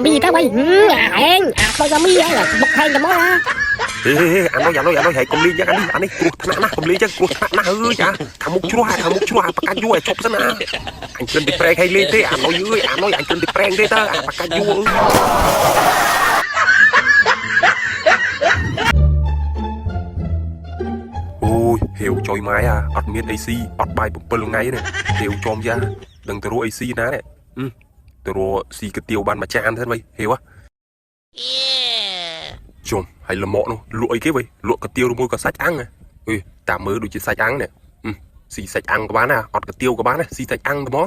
មីទៅវិញអាឯងអាខ្មោចមីឯងបុកហែងទៅមកអា ហេហេអានុយអានុយអានុយហើយកុំលេងយ៉ាងអានេះអានេះគ្រោះថ្នាក់ណាស់កុំលេងចឹងគ្រោះថ្នាក់ណាស់អើយអាខាងមុខជ្រោះខាងមុខជ្រោះអាប្រកាច់យូរឲ្យជប់សិនណាអញគ្រិនទីប្រែងឲ្យលេងទេអានុយអើយអានុយអញគ្រិនទីប្រែងទេតើអាប្រកាច់យូរអូយហេវចុយម៉ាយអាអត់មានអីស៊ីអត់បាយ7ថ្ងៃនេះហេវចំយ៉ាដឹងទៅរកអីស៊ីណានេះទៅរកស៊ីកាទៀវបានមួយចានទៅវិញហេវជុំហើយលម៉កនោះលក់អីគេវិញលក់កាទៀវឬមួយក៏សាច់អាំងអេតាមមើលដូចជាសាច់អាំងនេះស៊ីសាច់អាំងក៏បានដែរអត់កាទៀវក៏បានដែរស៊ីសាច់អាំងត្មង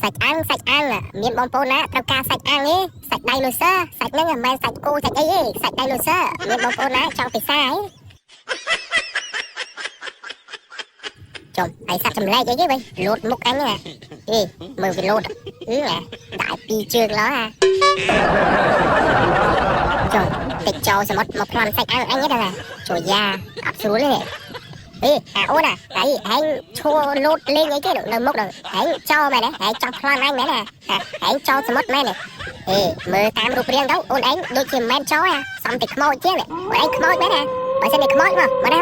សាច់អាំងសាច់អាំងមានបងប្អូនណាត្រូវការសាច់អាំងទេសាច់ដៃណូស័រសាច់ហ្នឹងមិនមែនសាច់គោសាច់អីទេសាច់ដៃណូស័រមានបងប្អូនណាចង់ពិសាទេចុំហើយសាច់ចម្លែកអីគេវិញលោតមុខអញណាអេមើលវាលោតអឺដាក់ពីរជើងឡោះចុំតិចចោលសមុទ្រមកប្លន់សាច់អាំងអញហ្នឹងណាជួយយ៉ាអត់ស្រួលទេអេអាអូនណាហើយហែងឈួរលោតលេងអីគេនៅមុខដល់ហែងចោលមែនទេហែងចង់ប្លន់អញមែនណាហែងចោលសមុទ្រមែនទេអេមើលតាមរូបរាងទៅអូនឯងដូចជាមិនមែនចោលហ่ะសំតែខ្មោចជាងអូនឯងខ្មោចមែនណាបើសិនជាខ្មោចមកមកណា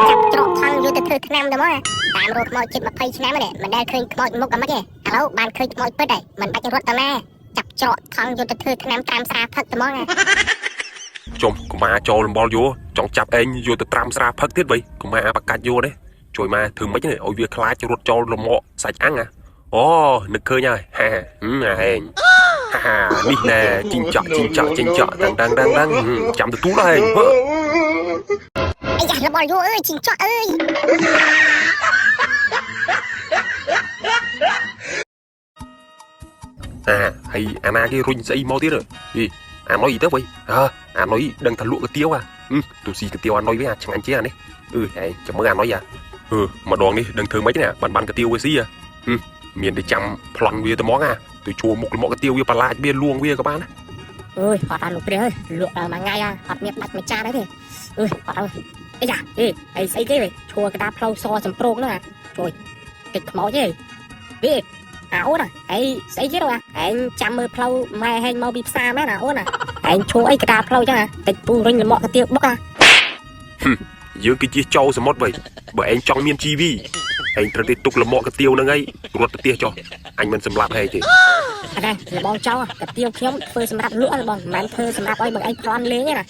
ចាប់ច្រកថងយកទៅធ្វើថ្នាំទៅមកតាមរកខ្មោចជិត20ឆ្នាំនេះមិនដែលឃើញខ្មោចមុខអាម៉េចទេឥឡូវបានឃើញខ្មោចពិតហើយមិនបាច់រត់ទៅណាចាប់ច្រកថងយកទៅធ្វើថ្នាំត្រាំស្រាផឹកទៅមកណា ជុំកុមារចូលលំបល់យោចង់ចាប់ឯងយកទៅត្រាំស្រាផឹកទៀតវិញកុមារប្រកាច់យោនេះជួយមកធ្វើម៉េចនេះឲ្យវាខ្លាចរត់ចូលលំកសាច់អាំងអូនឹកឃើញហើយហាអាឯងហានេះណែជីងចក់ជីងចក់ជីងចក់តាំងតាំងតាំងតាំងចាំទទួលហើយ អាយ៉ាលំបល់យោអើយជីងចក់អើយ អាហើយអាណាគេរុញស្អីមកទៀតហីអានុយទៅវិញអើអានុយដឹងថាលក់កាទៀវអាទូស៊ីកាទៀវអានុយវិញអាឆ្ងាញ់ជាងអានេះអឺហែងចាំមើលអានុយអាអឺម្ដងនេះដឹងធ្វើម៉េចណាបានបានកាទៀវវាស៊ីអាមានតែចាំប្លន់វាទៅហ្មងអាទៅជួមុខលមកកាទៀវវាបន្លាចវាលួងវាក៏បានណា អើយអត់ដល់លោកព្រះអើយលក់ដល់មួយថ្ងៃអត់មានដាច់មួយចានទេអើយអត់អើយអីយ៉ាអេអីស្អីគេវិញឈួរកដាផ្លូវសសំប្រោងហ្នឹងអាជួយតិចខ្មោចទេវាអាអូនណាអីស្អីគេនោះអាឯងចាំមើលផ្លូវម៉ែហែងមកពីផ្សារមែនអាអូនណាឯងឈួរអីកដាផ្លូវចឹងអាតិចពូរុញលមកកាទៀវបុកអា យើងគឺជាចោលសមុទ្រវិញបើឯងចង់មានជីវីឯងត្រូវតែទុកលមកកាទៀវហ្នឹងឯងរត់ទៅផ្ទះចុះអញមិនសម្លាប់ហែងទេ អរលបងចោលកាទៀវខ្ញុំធ្វើសម្រាប់លក់លបងមិនមែនធ្វើសម្រាប់ឲ្យបងឯងប្លន់លេងទេណា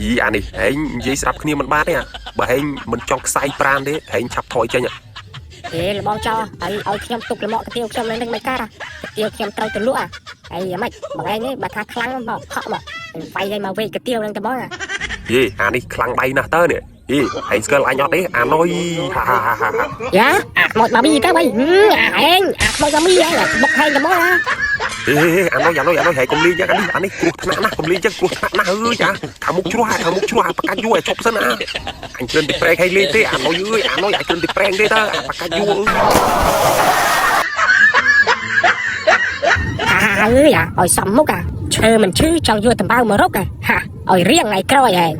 យីអានេះឯងនិយាយស្រាប់គ្នាមិនបានទេបើឯងមិនចង់ខ្សែប្រានទេឯងឆាប់ថយចេញ អេលបងចោលហើយឲ្យខ្ញុំទុកលមកកាទៀវខ្ញុំនៅនឹងមិនកើតកាទៀវខ្ញុំត្រូវទៅលក់អាហើយយ៉ាងម៉េចបងឯងនេះបើថាខ្លាំងមកខកមកវាយឲ្យមកវេកាទៀវនឹងទៅបង យេអានេះខ្លាំងដៃណាស់តើនេះអេឯងស្គាល់អញអត់ទេអានុយហាហាហា យ៉ាអាខ្មោចមកមីទៅវិញអាឯងអាខ្មោចមកមីឯងបុកហែងទៅមកអា ហេអានុយអានុយអានុយហើយកុំលេងយ៉ាងអានេះអានេះគ្រោះថ្នាក់ណាស់កុំលេងចឹងគ្រោះថ្នាក់ណាស់អើយអាខាងមុខជ្រោះខាងមុខជ្រោះអាប្រកាច់យូរឲ្យជប់សិនណាអញគ្រិនទីប្រែងឲ្យលេងទេអានុយអើយអានុយអញគ្រិនទីប្រែងទេតើអាប្រកាច់យូរ អើយអាឲ្យសំមុខអាឈើមិនឈឺចង់យកដំបៅមករកហាឲ្យរៀងថ្ងៃក្រោយឯង